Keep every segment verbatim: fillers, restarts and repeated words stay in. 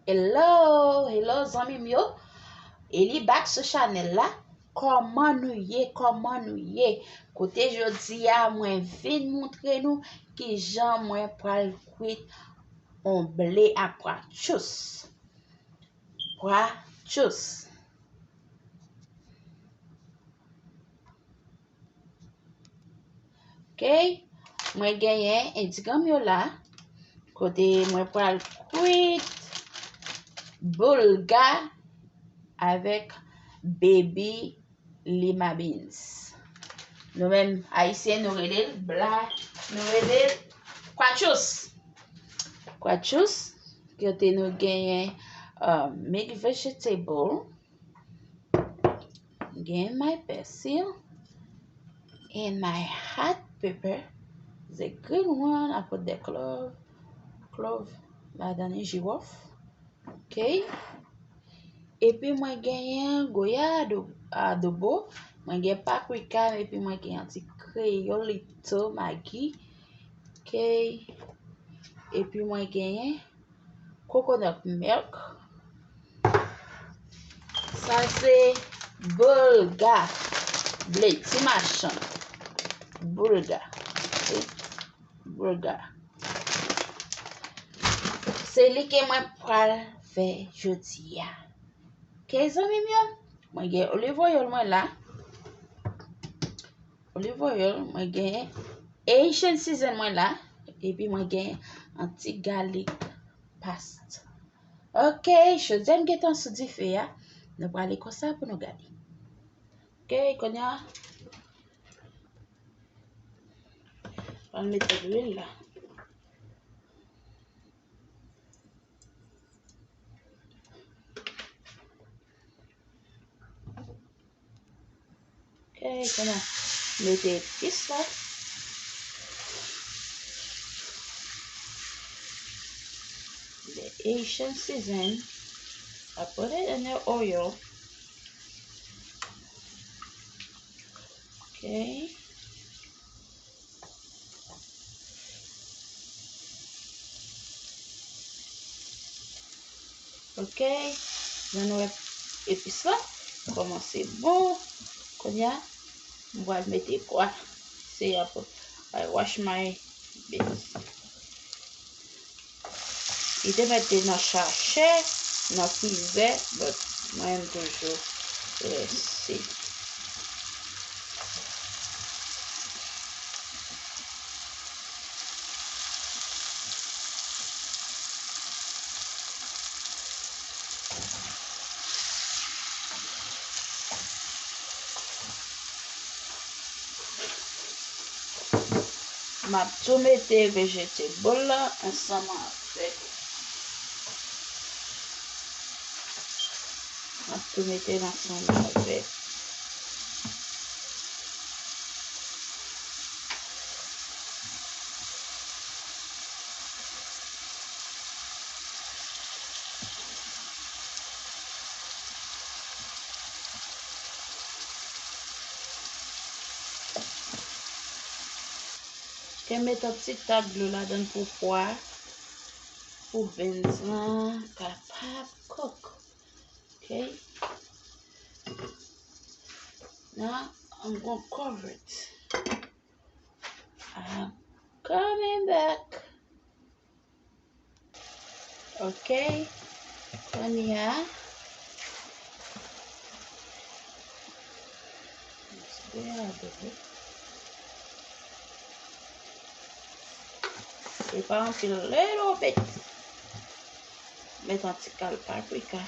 Hello, hello zanmi m yo. Eli back sou chanèl la. Kòman nou ye? Kòman nou ye? Kote jodi a, mwen vin montre nou kijan mwen pral kwit on ble a pwa tchous. Pwa tchous. Ok, mwen genyen edigan m yo la, kote mwen pral kwit boulga avèk baby lima beans. Nou menm Ayisyen, nou rele l bla, nou rele l kwatchous. Kwatchous, kote nou genyen, uh, mix vegetable, gen my persil and my hot pepper, the green one, I put the clove, clove, ladan li jiwòf. Ok. Epi mwen genyen goya ado-, adobo, mwen gen paprika, epi mwen genyen ti kreyolito magi. Ok. Epi mwen genyen coconut milk. Sa se boulga. Ble ti machann. Boulga. Ok. Boulga. Se li ke mwen pral fè jodi a. Ok, zanmi m yo, mwen gen olive oil mwen la. Olive oil, mwen gen Haitian season mwen la, epi mwen gen yon ti garlic paste. Ok, jodi a m gentan sou dife a, nou prale konsa pou nou gade. Ok, kounye a, pral mete lwil la. Ok, kounye a, mete epis la. The Haitian season. I put it in the oil. Ok. Ok, jan nou wè epis la kòmanse bon. Kounye a, m pral mete pwa. Se ap, I wash my beans. Li te mete nan sachè, nan frizè, but mwen m toujou lese. M ap tou mete vegetable la ansanm avèk. M ap tou mete l ansanm avèk. Te met yon ti tak dlo ladan l pou pwa, pou beans lan kapab cook. Ok. Now I'm gonna cover it. I'm coming back. Ok. Kounye a. Let's go out of it. E pa anpil, little bit. Met yon ti kal paprika.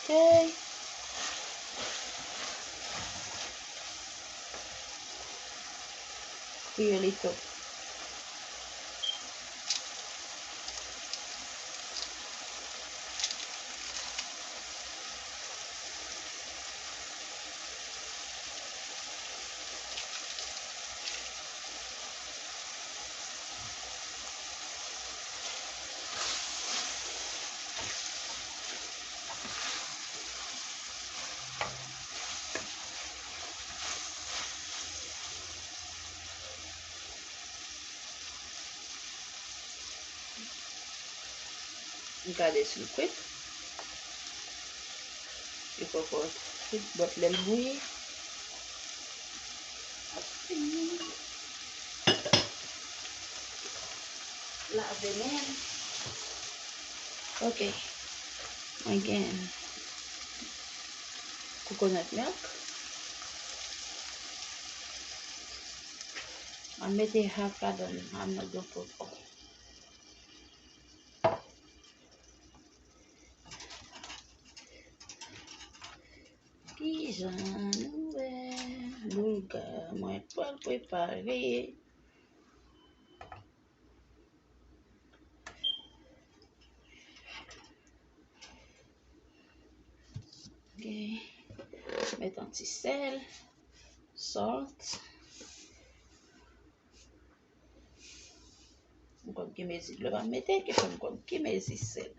Ok. Kriye li tou. Gade si l kwit. Li poko kwit, but lè l bouyi, ap fini. Lave men. Ok. Mwen gen coconut milk. Mwen mete half ladan, I'm not gonna put all. Kijan nou wè boulga mwen pral prepare? Ok. Met yon ti sèl, salt. M konn ki mezi dlo m ap mete, ki fè m konn ki mezi sèl.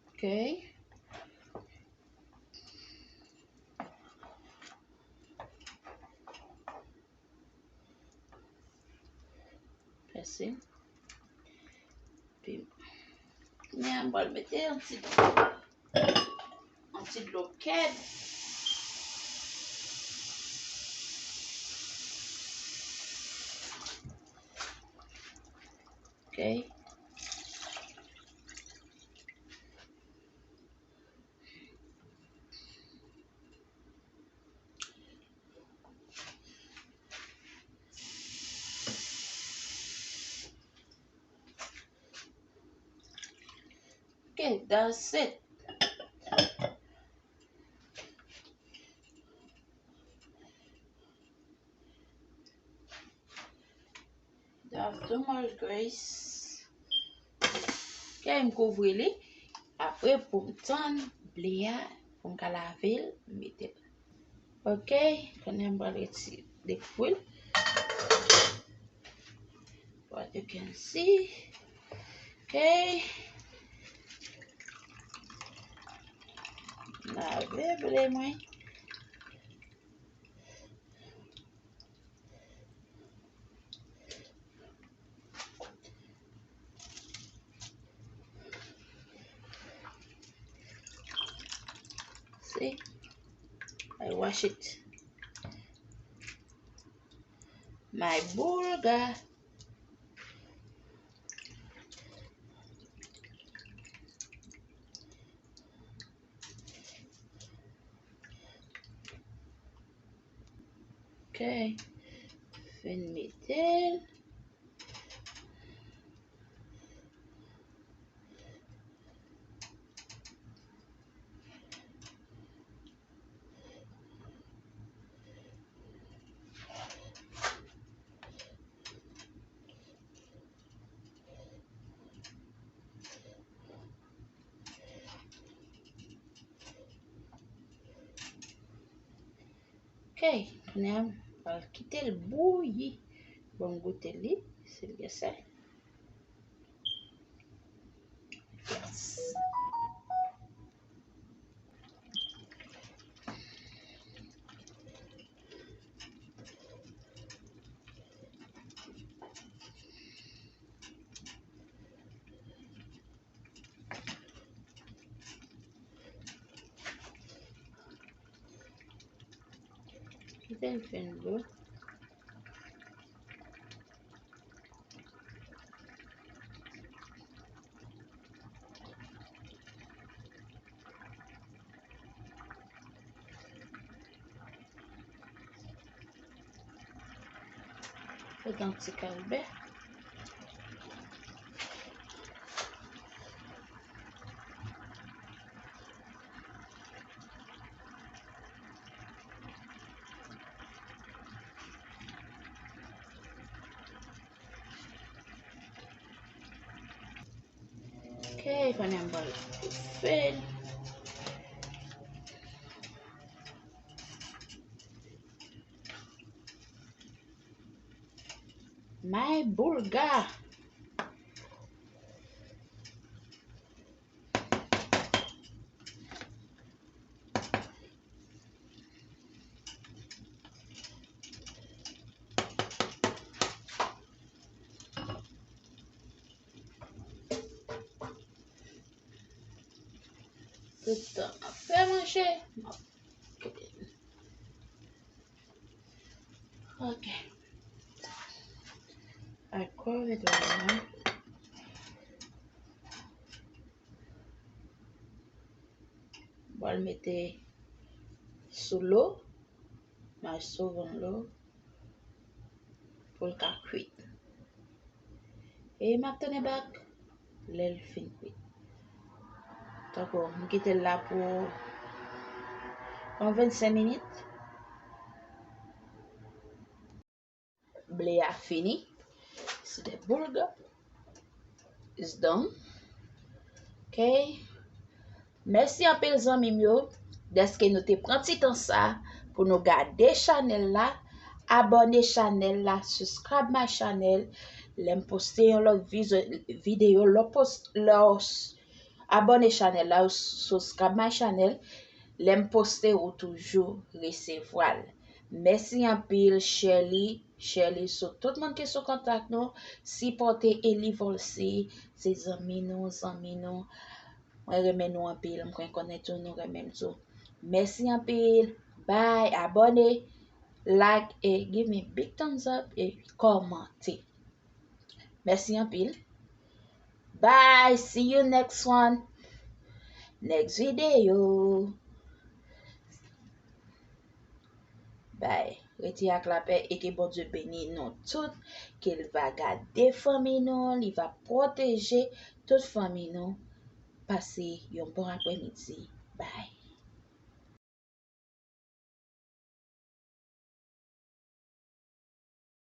Ok. Pèse. Pi, men m pral mete yon ti, yon ti dlo kèd. Ok. Ok, that's it. Don't have too much grease. Ok, m kouvri li. Apre, pou m tann ble a, pou m ka lave l, m mete l. Ok, kounye a m pral retire de poul. What you can see. Ok. Lave ble mwen. See? I wash it. My boulga. Ok. Fin mete l. Ok, kounye a, m pral kite l bouyi. Bon, m goute li, si l gen sèl. Yes. Kite l fin bouyi. Fè yon ti kalbè. Ok, kounye a m pral toufe l. My boulga. Tout tan m ap fè manje, m ap kite. Ok. Akò, etwal la. Bon, mete sou lo. Maj sou vann lo pou l ka kwit. E m ap tounen bak lè l fin kwit. Tankou m kite l la pou yon vennsenk minit. Ble a fini. Se de boulga. It's done. Ok. Mèsi anpil zanmi m yo, dèske nou te pran ti tan sa pou nou gade chanèl la. Abòne chanèl la, subscribe my channel. Lè m poste yon lòt vizo- videyo, lè w pos- lè w s- abòne chanèl la, ou subscribe my channel. Lè m poste, ou toujou resevwa l. Mèsi anpil, Shirley. Shirley sou tout moun ki sou kontak nou. Sipòte Eli Volcy. Se zanmi nou, zanmi nou. Mwen renmen nou anpil. Mwen konnen tou nou renmen m tou. Mèsi anpil. Bye. Abòne, like, e give me big thumbs up, e kòmante. Mèsi anpil. Bye. See you next one. Next video. Bye. Rete ak lapè e ke Bondye beni nou tout. Ke l va gade fanmi nou, li va pwoteje tout fanmi nou. Pase yon bon aprèmidi. Bye.